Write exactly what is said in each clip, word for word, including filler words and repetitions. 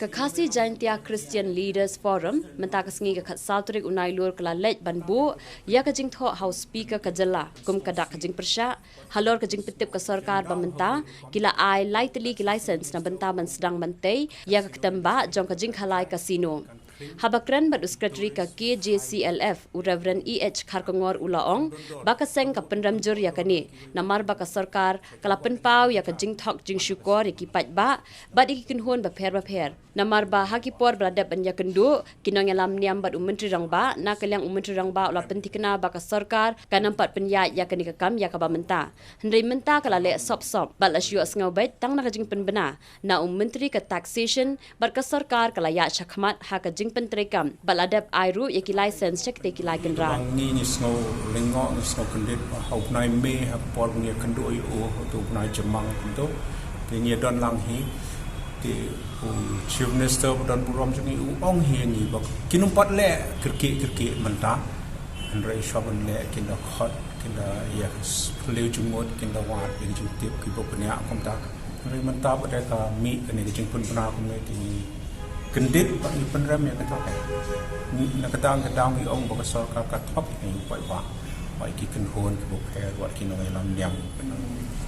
Ka Khasi Jaintia Christian Leaders Forum mynta ka sngi ka khatsaw tarik u Nailur ka la leit ban buh ïa ka jingthoh ha u Speaker ka jylla kum ka dak ka jingpyrshah halor ka jingpyntip ka sorkar ba mynta ki la ai lai tylli ki license na bynta ban sdang ban tei ïa ka ktembah jong ka jingkhalai casino. Haba kren bad u Secretary ka K J C L F u Reverend E H Kharkongor u la ong ba ka seng ka pynrem jur ïa kane namar ba ka sorkar ka la pynpaw ïa ka jingthok jingshukor ïa ki paidbah bad ïa ki kynhun bapher bapher. Namar ba ha ki por ba la dep ban ïakynduh ki nongïalam niam bad u Myntri Rangbah, na ka liang u Myntri Rangbah u la pynthikna ba ka sorkar kan ym pat pynïaid ïa kane ka kam ïa kaba mynta. Hynrei mynta ka la leh sop sop bad la shu ïohsngew beit tang na ka jingpynbna na u Myntri ka Taxation bad ka sorkar ka la ïaid shakhmat ha ka jingpyntreikam bad la dep ai ruh ïa ki license sha kitei ki lai kynrad. Ngi ngi sngew lyngngoh, ngi sngew kyndit ba ha u bnai May ha ka por ba ngi ïakynduh ïa u, ha u bnai Jymmang kumto, te ngi ïadon lang hi, te u Chief Minister ba don burom jong ngi u ong hi ïa ngi ba kin ym pat leh kyrkieh kyrkieh mynta. Hynrei shuwa ban leh kin da khot, kin da ïa phylliew jingmut, kin da wad ïa ki jingtip kiba bniah kumta. Hynrei mynta ba dei ka mih kane ka jingpynbna kumne, te ngi kyndit bad ngi pynrem ïa kata. Na kata ka daw ngi ong ba ka sorkar ka thok ïa ngi paidbah, bad ki kynhun kiba pher, bad ki nongïalam niam.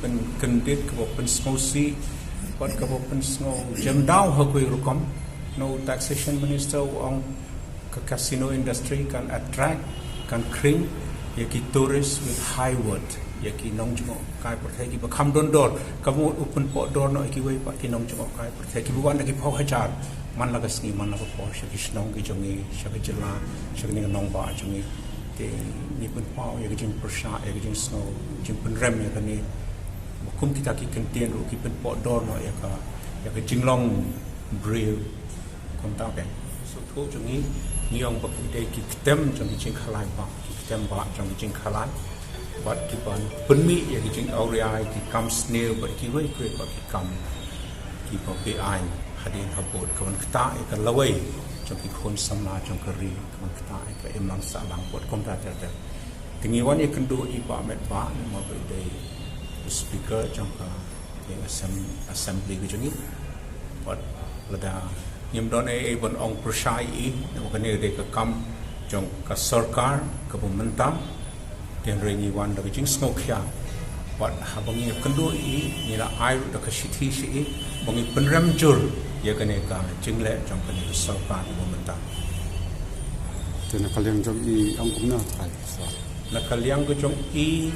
Kyn- kyndit kaba pynsngewsih bad kaba pynsngew jemdaw ha kawei rukom. Na u Taxation Minister u ong ka casino industry kan attract, kan khring ïa ki tourist with high worth, ïa ki nongjngohkai pyrthei kiba kham don dor. Ka mut u pynpoh dor noh ïa kiwei pat ki nongjngohkai pyrthei kiba wan da ki phew hajar man la ka sngi man la ka por sha ki shnong ki jong ngi, sha ka jylla, sha kane ka nongbah jong ngi. Te ngi pynpaw ïa ka jingpyrshah, ïa ka jingsngew, jingpynrem ïa kane. Ba kum kita ki kyntien ruh ki pynpoh dor noh ïa ka, ïa ka jinglong briew. Kumta, okay. Sngewthuh jong ngi, ngi ong ba ki dei ki ktem jong ki jingkhalai bah, ki ktem bah jong ki jingkhalai. Bad ki ban pynmih ïa ki jingawria, ki kam sniew, bad kiwei kiwei pat ki kam kiba beaiñ hadien habud, ka ban ktah ïa ka lawei jong ki khun samla jong ka ri, ka ban ktah ïa ka imlang sahlang, bad kumta ter ter. Te ngi wan ïakynduh i Bah Metbah, namar ba i dei u Speaker jong ka Ïa assem-, assembly ka jong ngi. Bad lada ngim don ei ei ban ong pyrshah ïa i, namar kane ka dei ka kam jong ka sorkar kaba mynta. Te hynrei ngi wan da ka jingsngewkhia. Bad haba ngi ïakynduh ïa i, ngi la ai ruh da ka shithi sha i ba ngi pynrem jur ïa kane ka jingleh jong kane ka sorkar kaba mynta. Te na ka liang jong i ong kumno, Trai? Na ka liang ka jong i,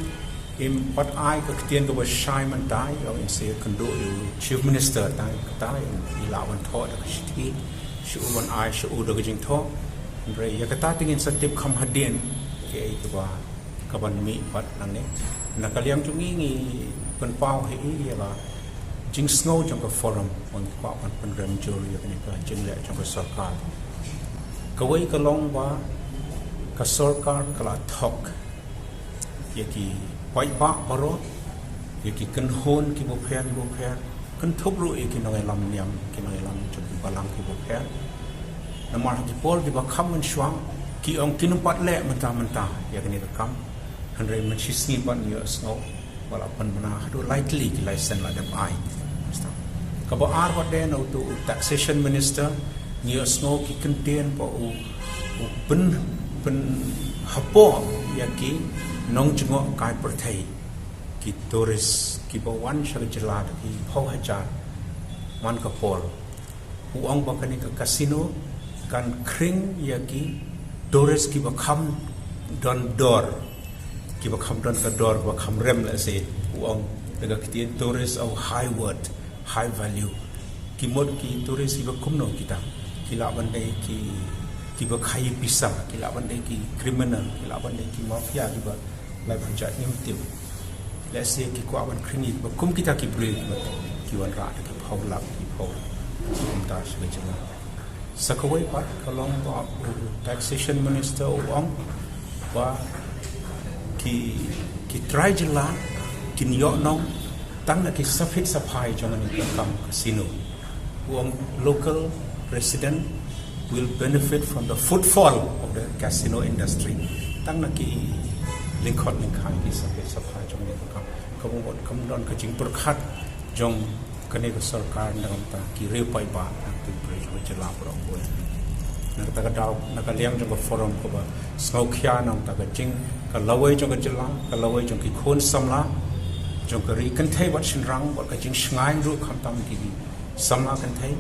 im pat ai ka ktien kaba shai mynta, ïa, in sa ïakynduh ïa u Chief Minister tang kata, i lah ban thoh da ka shithi sha u, ban ai sha u da ka jingthoh. Hynrei ïa kata te ngin sa tip kham hadien kaei kaba, kaban mih pat nangne. Na ka liang jong ngi, ngi pynpaw ha i ïa la jingsngew jong ka forum, ba ngi kwah ban pynrem jur ïa kane ka jingleh jong ka sorkar. Kawei ka long ba ka sorkar ka la thok ïa ki paidbah baroh, ïa ki kynhun kiba pher kiba pher, kynthup ruh ïa ki nongïalam niam, ki nongïalam jong ki balang kiba pher. Namar ha ki por kiba kham mynshuwa ki ong kin ym pat leh mynta mynta ïa kane ka kam. Hynrei mynshisngi pat ngi ïohsngew ba la pynbna haduh lai tylli ki license la dep ai. Kaba ar pat de na uto u Taxation Minister, ngi ïohsngew ki kyntien ba u, u pyn, pynhapoh ïa ki nongjngohkai pyrthei, ki tourist kiba wan sha ka jylla da ki phew hajar man ka por. U ong ba kane ka casino kan khring ïa ki tourist kiba kham don dor, kiba kham don ka dor, kiba kham rem lehse. U ong da ka ktien tourist of high worth, high value. Ki mut ki tourist kiba kumno kita? Ki lah ban dei ki, kiba khaïi pisa, ki lah ban dei ki criminal, ki lah ban dei ki mafia kiba lai pyrshah ngim tip. Lehse ki kwah ban khring ïa kiba kum kita ki briew kiba ki wanrah da ki phew lak, ki phew kumta sha ka jylla. Sa kawei pat ka long ba u Taxation Minister u ong ba ki, ki trai jylla kin ïoh nong tang na ki saphit saphai jong kane ka kam casino. U ong local resident will benefit from the footfall of the casino industry. Tang na ki lyngkhot lyngkhai, ki saphit saphai jong kane ka kam. Ka mut kam don ka jingpyrkhat jong kane ka sorkar na ka bynta ki riew paidbah. Jong ka jylla baroh kawei. Na kata ka daw, na ka liang jong ka forum kaba sngewkhia na kata ka jing, ka lawei jong ka jylla, ka lawei jong ki khun samla jong ka ri, kynthei bad shynrang, bad ka jingshngaiñ ruh khamtam ki samla kynthei,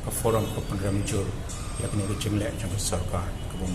ka forum ka pynrem jur ïa kane ka jingleh jong ka sorkar kaba